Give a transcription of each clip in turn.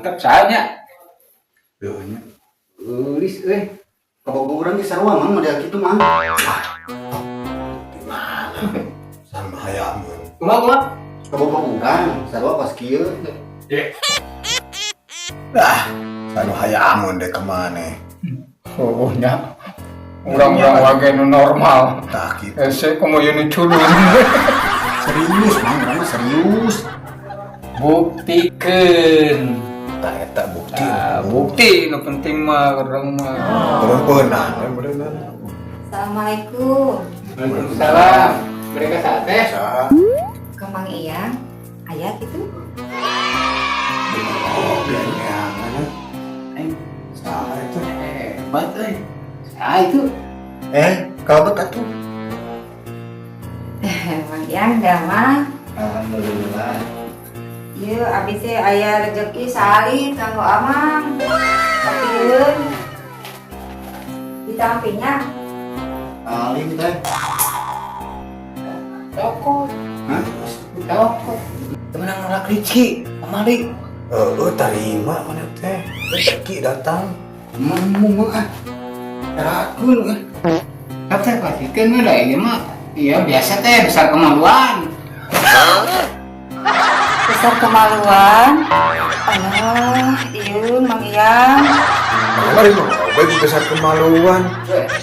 Mantap soalnya. Heueuh nya. Geulis euy. Kabogoh urang ge sarua, Mang, model kitu, Mang. Di mana? Sama hayamun. Kumaha, kumaha? Kabogoh urang sarua pas kieu. Dah, sanu hayamun deh kemana? Oh, nya. Urang-urang wage nu normal. Tah gitu. Ese komo ieu nu culun. Serius, Mang, urang mah serius. Buktikeun. Tah eta bukti. Ah, bukti nu penting mah urang mah. Urang beunang, ya beunang. Assalamualaikum. Waalaikumsalam. Mereka sate. Sa. Ke Mang Iyang, aya gitu? Oh, biar mana? Saha itu? Hebat euy. Ah itu. Eh, kalebet atuh. Mang Iyang damang. Alhamdulillah. Ieu abi teh aya rezeki saalit kanggo Amang. Kapieun. Ditampinya. Alim teh. Cokot. Hah? Cokot. Temenang nolak rezeki, pamali. Heeh, tarima mana teh? Rezeki datang. Mau ah. Erakeun ah. Tapi pastikan we lah ieu mah. Iya biasa teh besar kemaluan. Besar kemaluan. Alah, ieu Mang Iyang. Mari mah baik besar kemaluan.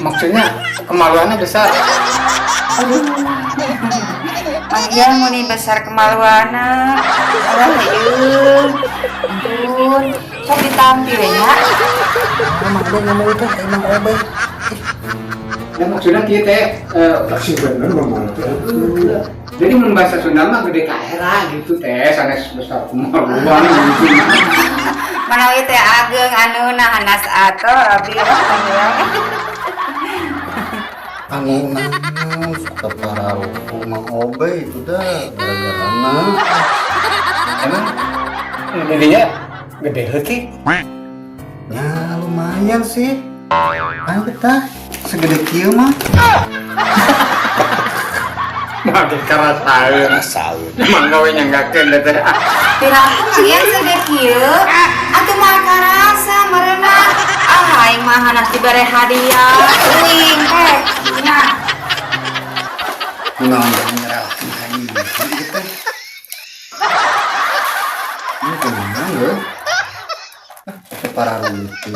Maksudnya kemaluannya besar. Aduh. Mang Iyang meni besar kemaluanna. Alah, ieu. Ampun, sok ditampi we nya. Emang udah ngomong teh, emang obeh. Ya maksudnya kieu teh Sih bener ngomong teh. Jadi mun bahasa Sunda mah gede kaera gitu teh, sanes besar kemaluan gitu. Manawi teh ageng anu hanas atau abi Mang Iyang. Anu naon suka pararuku Mang Obeh itu dah gara-garana. Emang gedenya gede heutik. Ya lumayan sih. Ayo kita segede kieu mah. Mah ge karasaeun. Rasaeun. Emang gawe nyanggakeun teh. Piraku Mang Iyang segede kieu, atuh mah karasa meureunna. Ah, aing mah hanas dibere hadiah. Uing teh. Nya. Naon nyerahkeun ka ieu gitu. Ini kumaha ya? Pararuku.